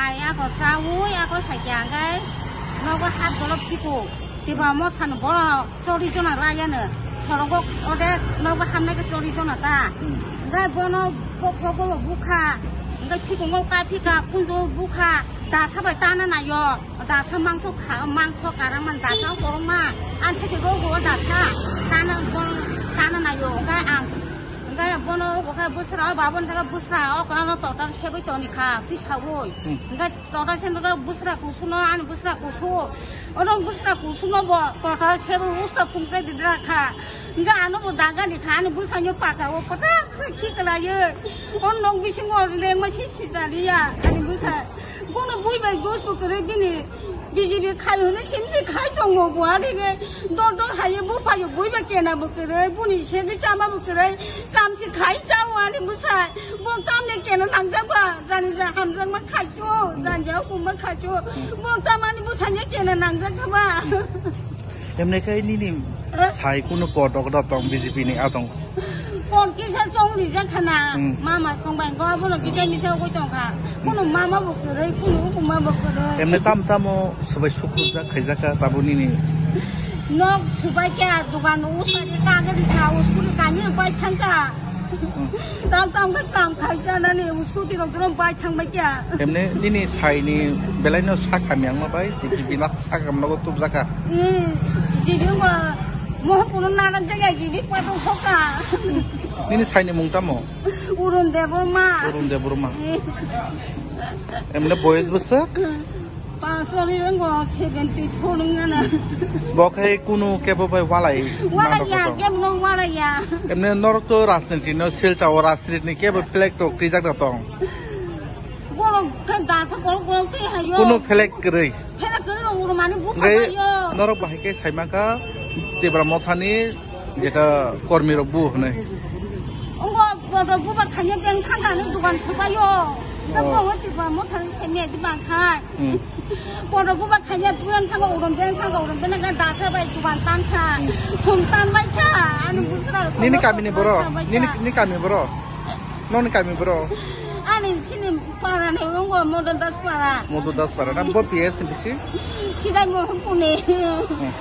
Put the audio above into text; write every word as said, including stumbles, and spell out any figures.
Ai ako chawi ako saikya angkai nogo hap golok siko. Tiba mo thano boro chori jona rayano. Sorogo ode nogo hamna ke chori jona ta. Hmm. Angkai bono bokho bolo bukha. Angkai phikungo kai phika kunjo bukha. Dasa bai tana nayo. Dasa mangso kha, mangso karang man dasa korongma. An sachi rogo dasa. Tana bono tana nayo. Angkai ang Hingke bono obo khe bwsra o baboni thangkhe bwsra o kwlano total sebwi toni kha, twi sawi. Hmm. Hingke total se nokha bwsra kusuno, ani bwsra kusu. Ono bwsra kusuno bo total sebwi usta phungsa didra kha. Hingke ano bo dagani kha, ani bwsano paka o pata khiklaiyo. O nok bisingo lengma si sisaliya, ani bwsa. Bono bui bai dos bo kwrwi bini B J P khai hwnwi simsi khai tongo bo ari re dor dor hai bo phaio bui bai kena bo kwrwi buni se de chama bo kwrwi kamchi khai chao ani bwsai bo tamni kena nangjak ba jani ja hamjak ma khai cho jani ja hukum ma khai cho bo tamani bwsai ne kena nangjak kha ba. Emne khe nini sai kunu kotok da tong B J P ni atong. Kon kisa chong rijak khana. Hmm. Mama song bai go bono kisa misa ugui tong kha. Kuno mama bo kwrwi, kuno ukuma bo kwrwi. Emne tam tamo swbai sukrujak khaijak kha tabo nini. Nok swbai kya dukan usari kagari sa uskuri kani bai thang kha. Hmm. Tam tam khe kam khai chanani uskuti rok drom bai thang bai kya. Emne nini sai ni belai no sa khamyang ma bai jibi binak sa kam nogo tubjak kha. Hmm. Jibi ma mohon kuno nanak jaga jibi patong soka. Nini saini mung tamo? Urun Debbarma. Urun Debbarma. Emne boyes bwswk? Pasori wngkha seventy four wngkha na. Bo khe kunu kebo bai walai. Walai ya, kebo no walai ya. Emne norok to rajniti no silcha o rajniti ni kebo flag to twijak da tong. Borok khe dasa borok borok twi hayo. Kunu flag kwrwi. Phela kwrwi rok urumani bukha. Hingke sayo. Norok bahai khe saimaka Tipra Mothani jeta kormi rok bu hwnwi. Ongo bodo buba khanya beng thangani dugan sobayo. Oh. Tamo Tipra Mothani saimya di bangkhai. Hmm. Bodo buba khanya beng thanga urum beng thanga urum beng thanga dasa bai dugan tan kha. Hmm. Thum tan bai kha. Ani bujra. Nini kami ni boro. Nini, ni kami boro. Noni kami boro. Ani sini para ni ongo Modan Das para. Modan Das para. Nam bo P S bisi. Sidai mo pune. Hmm.